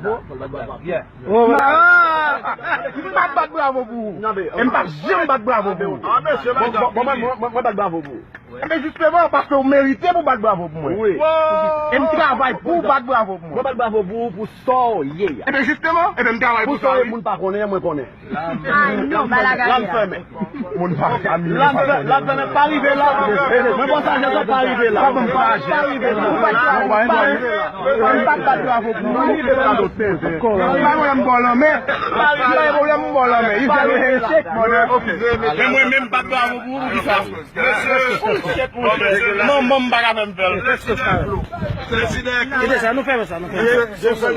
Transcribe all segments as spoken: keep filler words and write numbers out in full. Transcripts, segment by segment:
M p ap bat bravo pou ou. E m p ap janm bat bravo pou ou. Bon, bon, bon, mwen, mwen, mwen bat bravo pou ou. Enben, jisteman, paske ou merite pou w bat bravo pou mwen. E m travay pou w bat bravo pou mwen. Mwen bat bravo pou ou pou sa w ye a. Enben, jisteman, enben, m travay pou sa w ye. Pou sa w ye, moun pa konnen, mwen konnen. Ah non, bala gade la. Moun pa ka miye. L ap fè, l ap fè, men pa rive la. Mwen bon sa, Jezè pa rive la. Pa rive la. M p ap bat bravo pou ou. Pa gen pwoblèm, m ba w lanmen. Pa gen pwoblèm, m ba w lanmen. Men mwen menm, m p ap bat bravo pou ou, poukisa? Manman m pa ka fè m fè l. Kite sa, nou fèmen sa, nou fèmen sa.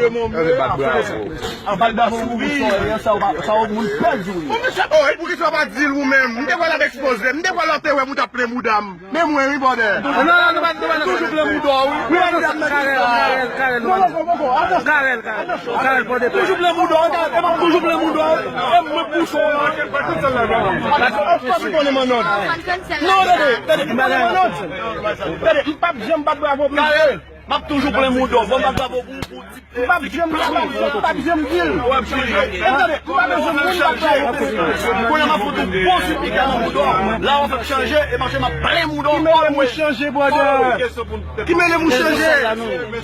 An bat bravo pou ou, sa, sa, sa, moun pèdi, wi. Oh, poukisa w pa di l ou menm? M te kwè l ap ekspoze. M te kwè l te wè m, ou t ap plen mouda m. Men mwen, wi, bòdè. Non, non, nou pa, nou pa toujou plen mouda w, wi. Plen mouda m nan kisa? Karèl, Karèl, Karèl, nou pa nan... Karèl, Karèl, Karèl, pran de... Toujou plen mouda w, e m ap toujou plen mouda w. E mwen bouchon an. Anfòm konnen Manòd. Non, tande, tande, konnen Manòd. Tande, m p ap janm bat bravo pou Karèl. M ap toujou plen mouda w. Bon, m bat bravo pou ou, pou ti... M p ap janm, m p ap janm di l. E tande, m pa bezwen moun bat bravo pou mwen. Kounye a m ap fout ou bon sipika nan mouda w. La w ap fè m chanje, e mache m ap plen mouda w. Ki mele m ou chanje, bòdè? Ki mele m ou chanje?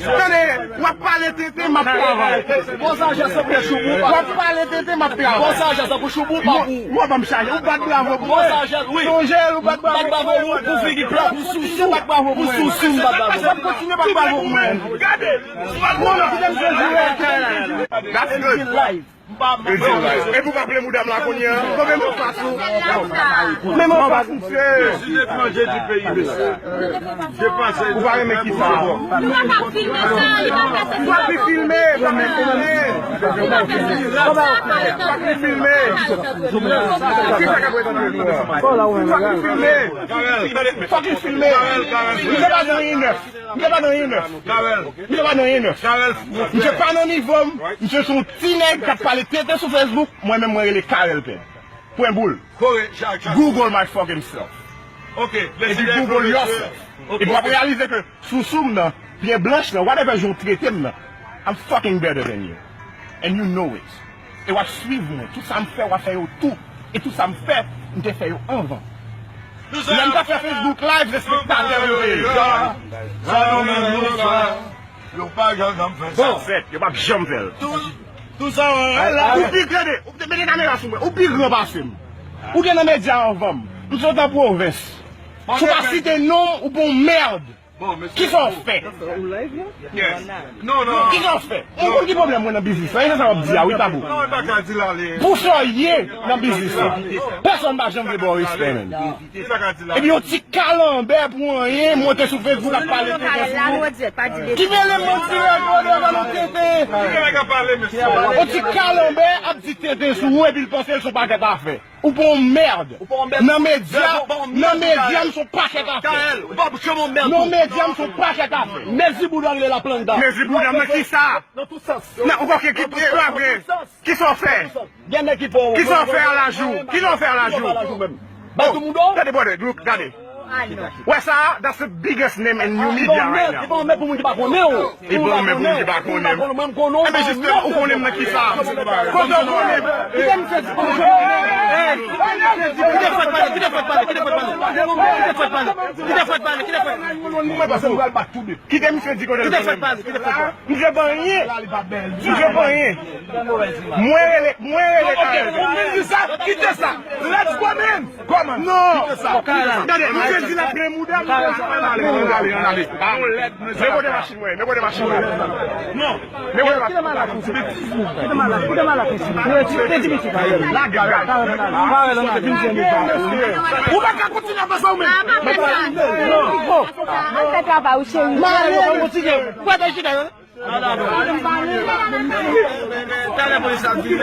Tande, w ap pale tenten, m ap travay. Bon, sa, Jezè, pou choubou, w ap pale tenten, m ap travay. Bon, sa, Jezè, pou choubou, pa pou ou. W ap ban m chaje, ou bat bravo pou mwen. Bon, sa, Jezè, wi. Sonje l, ou bat bravo pou mwen. Bat bravo pou ou, pou figi plat, pou sousou, bat bravo pou mwen. Pou sousou, m bat bravo. W ap kontinye bat bravo pou mwen. Gade. That's good. Epi w pa plen mouda m la kounye a. Konbyen mwen fas ou? Men mwen fas misye. Ou pa renmen kisa? Ou pa vle filme, pa vle filme. Pa vle filme. Kisa k ap retann? Pa vle filme. Fucking filme. Misye pa nan anyen nèf. Misye pa nan anyen nèf. Misye pa nan anyen nèf. Misye pa nan nivo m. Misye se yon ti nèg k ap pale tenten sou Facebook. Mwen menm, mwen rele Carel Ped. Pwen boul. Google my fucking self. Epi Google yourself. Epi w ap reyalize ke sousou m nan, pye blanch nan, whatever jan w trete m nan, I'm fucking better than you. And you know it. E w ap swiv mwen. Tout sa m fè, w ap fè yo tou. E tout sa m fè, m te fè yo anvan. Lè m t ap fè Facebook Live, respektatè yo te... Sa yo menm yo fè, yo pa janm fè sa. Sa fèt, yo p ap janm fè l. Tou sa yo la. Ou pi, tande, ou te mete kamera sou mwen. Ou pi gran pase m. Ou te nan medya anvan m. M sot an pwovens. Si w pa site non m, ou pa yon mèd. Kisa w fè? Kisa w fè? Ou konn ki pwoblèm mwen nan biznis la? E se sa w ap di a, wi, Tabou. Pou sa w ye nan biznis la, pèsonn pa janm vle ba w respè, menm. Epi yon ti kalanbè pou anyen, monte sou Facebook ap pale tenten sou ou. Ki mele m manti rèk mòde pa nou tenten? Yon ti kalanbè ap di tenten sou ou epi l panse l se yon pakèt afè. Ou pa yon mèd. Ou pa yon mèd. Nan medya, nan medya, m se yon pakèt afè. Karel, ou pa janm yon mèd. Nan medya, m se yon pakèt afè. Mezi bouda w rele la planta. Mezi bouda m nan kisa? Nan tout sans. Nan, ou konn ki, ki, ki, apre, kisa w fè? Gen nèg ki pa w. Kisa w fè a lajou? Kisa w fè a lajou? Bat tou mouda w. Gade, brother, look, gade. Wè sa a, that's the biggest name in new media right now. Li pa yon mèd pou moun ki pa konnen w. Li pa yon mèd pou moun ki pa konnen m. Enben, jisteman, ou konnen m nan kisa? Kote w konnen m? Kite misye di konnen m. Kite fwèt pale, kite fwèt pale, kite fwèt pale. Kite fwèt pale, kite fwèt pale, kite fwèt pale. Kite misye di kote l konnen m. Misye pa anyen. Misye pa anyen. Mwen rele, mwen rele Karel. Kite sa, kite sa. Let's go, man. Kòman? Non. Gade, misye di l ap plen mouda m. Ann ale, ann ale, ann ale. Men kote machin mwen, men kote machin mwen. Non. Men kote machin mwen. Kite malak, kite malak, kite malak. Lage, lage. Ou pa ka kontinye ap fè sa ou menm. An fè travay ou, cheri. M ale. Pwotèj chita yo. Talè polis la vini.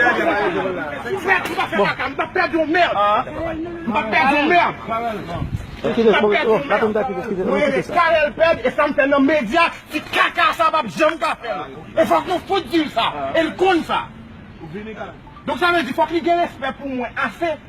Frè, m pa fè kaka, m pa pèdi yon mèd. M pa pèdi yon mèd. M pa pèdi yon mèd. Mwen rele Karel Ped, e sa m fè nan medya, ti kaka sa p ap janm ka fè l. E fòk nou fout di l sa. E l konn sa. Donk sa vle di fòk li gen respè pou mwen ase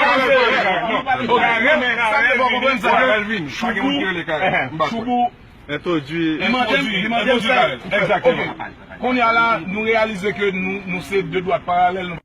Karèl, Karèl, non. Ok, men sa te fè w konprann sa. Karèl vini. Pa gen moun ki rele Karèl. M pa kwè. Choubou. Entwodui. Li mande m, li mande m sèl. Egzakteman. Ok. Kounye a la, nou reyalize ke nou, nou se de dwat paralèl, nou